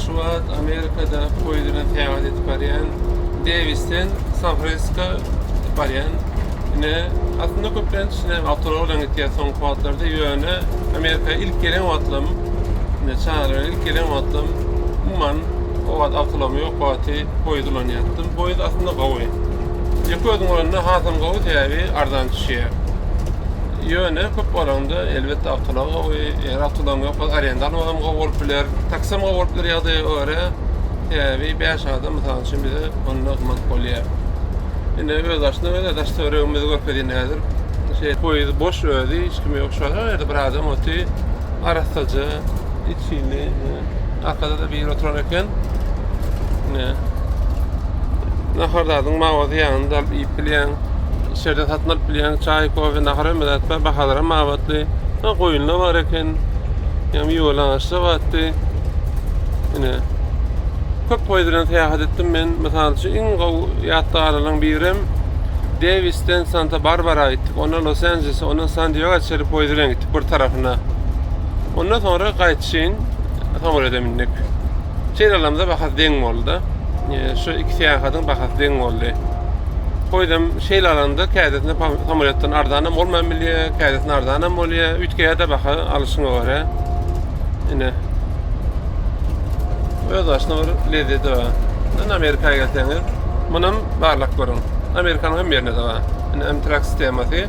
Şu wagt Amerikada poýuz bilen syýahat edip barýan. Dewisden San Fransisko barýan. Ine, aslynda köplenç näme awtoulag bilen gitýär soňky wagtlarda, ýöne Amerika ilk gelen wagtlarym, ine çagalar bilen ilk gelen wagtlarym umuman o wagt awtoulagym ýok wagty poýuz ulanýardym. Poýuz aslynda gowy. Ýeke özüň bolanda hasam gowy sebäbi arzan düşýär. Ýöne köp bolanda elbetde awtoulag gowy, eger awtoulagyň ýok bolsa arenda almagam gowy bolup biler, taksam gowy bolup biler ýagdaýa görä. Sebäbi 5 adam mysal üçin bize onda gymmat bolýar. Indi öz başyna özi daş töweregimizi görkezýän häzir. Şey poýuz boş özi hiç kim ýok şu ýerde bir adam oty arassaja içini arkada da biri oturan eken. Ne? Nahar zadyň mawasy ýanynda alyp iýip bilýäň. Içeriden satyn alyp bilýäň. Çaý, kofe, nahar hemme zat bar. Bahalaram amatly. Ha, goýunlar bar eken. Ýa miweli agaçlar bardy. Ine. Köp poýuz bilen syýahat etdim men. Mysal üçin, iň gowy ýatda galanlaryň birem Dewisden Santa Barbara gitdik. Ondan Los Anjelese, ondan San Diego çenli poýuz bilen gitdik bir tarapyna. Ondan soňra gaýdyşyn samolýoda mündik. Şeýle alamda bahasy deň boldy. Şu iki syýahatyň bahasy deň boldy. Poýuzam şeýle alanda kädesinde samolýotdan arzanam bolman bilýär, kädesinde arzanam bolýar. Üýtgeýär-de baha alyşyňa görä. Ine. Öz başyna bir lezzeti bar. Indi Amerika gelseňiz, munam barlap görüň. Amerikanyň hem ýerinde-de bar. Ine Amtrak sistemasy.